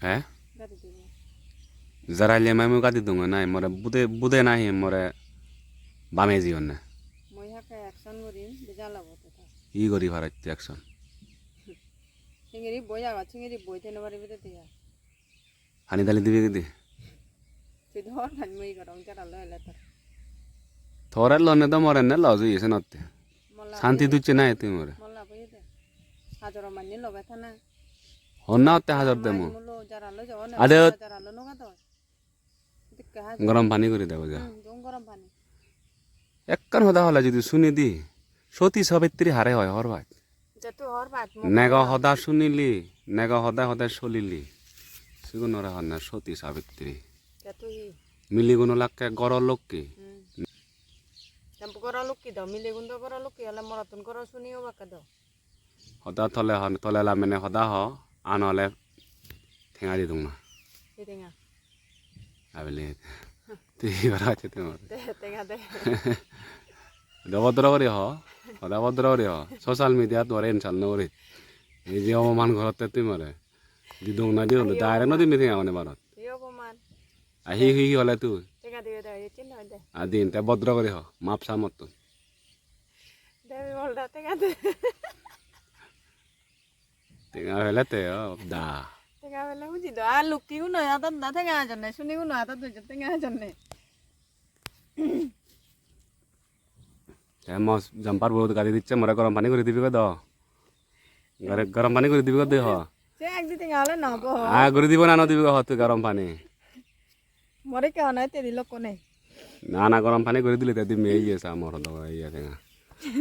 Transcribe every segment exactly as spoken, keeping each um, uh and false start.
He? Gadi dibo. Jaraille mai mui gadi dungo nahi more bude, bude nahi more bame jiyonne. Mui hakke action gurim, bijal obo te ta. Hi guri paros tui action? Singiri boi agot, singiri boi thei no paribe de tui. Pani dali dibe gidi? Tui do hor pani mui gorong jara loi ele tor. Tore lonne do more ne loj oye senotte. Molla santi boye de. Ducche nahi tui more. Molla boye de. Hajoro mani lobe thana. Honna otte hajor de mo. Mai mulo jara loi jabo na, ade ot jara loi no gado. Dikke hajor. Gorom pani guri debo ja. Hmm, dun gorom pani. Ekkan hoda hole judi suni di, soti sabitri hare hoi hor baj. Jetu hor baj, muk nego hor. Hoda sunili, nego hoda hoda solili. Sigunore honna soti sabitri. Jetu hi? Miliguno lakke goro lokki. Hmm. Tempo goro lokki do, miligun do goro lokki ole morottun goro suni obakke do. Hoda tole hon, tole lamene hoda ho, an ole tenga di dong na. Hi tenga? Abele. Tui hi gora acche tui more? De, tenga de. Hoda bodro gori ho, hoda bodro gori ho. Social media-t more insult no gori. Ei je oboman gorotte tui more. Di dong na di holo, direct no dim tenga mane barot. Hi oboman? A hi hi hi hole tui? Tenga dibe de, ei chin hoi de. A din te bodro gori ho, map sa mottun. Devi bolda tenga de. Tenga pele te o da. Tenga pele huji do. Ar lukki uno adot na tenga ajonne, suni uno adot do tenga ajonne. Te mo jumper bo gadi dicche more gorom pani guri dibi go do. Gare-, gorom pani guri dibi go de ho. Se ek di tenga ole no bo. A guri dibo na no dibi go ho tui gorom pani. More ke ona te di lokko nei. Na na gorom pani guri dile te di me iye sa mor do iye tenga.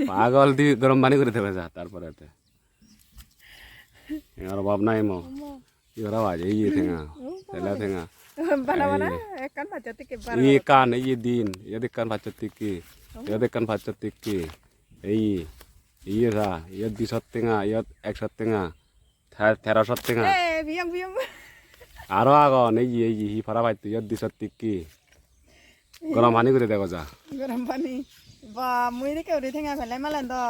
Pagol di gorom pani guri debe sa tar pore te. Tengar obab nai mo. Omo. Hi ora baje, iye tenga. Oh, tela tenga. Bana bana, iye. Ekkan paccho tikki bana. Iye ekkan, iye din, iyot ekkan paccho tikki. Oh. Iyot ekkan paccho tikki. Iye, iye sa, iyot disot tenga, iyot ekso tenga. Te-, terosot tenga. Eh, biyong, biyong. Aro agon, iye, iye, hi para paccho, iyot disot tikki. Gorom pani guri dego ja. Gorom pani. Ba, mui edokke guri tenga pele malen do.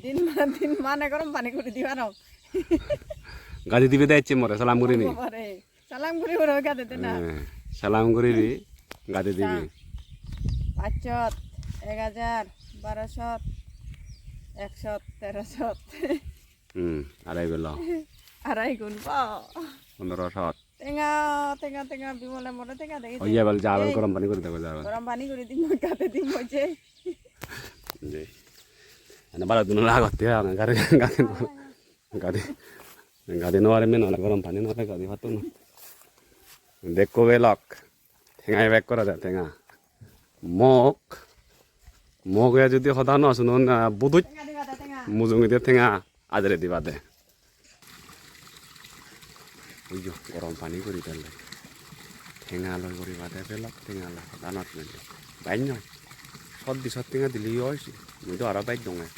Din ma-, din mane gorom pani guri di parong. Gadi dibe de ecche more, salam gurini. Bare. Salam guri puro gadi de na. Eh, salam guribi, gadi dibi. Sa. Pachshot, ek hajar, barosot, ekshot, terosot. Hmm, arai golo. Arai gun bo. Pondro sot. Tenga, tenga, tenga, Bimole more tenga degi. Oye, bel ja, bel. Ei. Gorom pani guri dego ja, bel. Gorom pani guri dim, gate dim hoje. Je. Ana baro dun lagotte, ana gari, gari, gari, gari no pare men ole gorom pani no ole gari patto no. Dekko belok. Tenga bek kora de, tenga. Mok. Moge judi hoda no sunon, ah, buduj. Tenga diba de, tenga. Mujungedi tenga. Ajere diba de. Uyo, gorom pani guri dele. Tenga loi guriba de belok, tenga loi. Danot mele. Bej noi. Sot di sot tenga dile oi si. Mui do aro bej donge.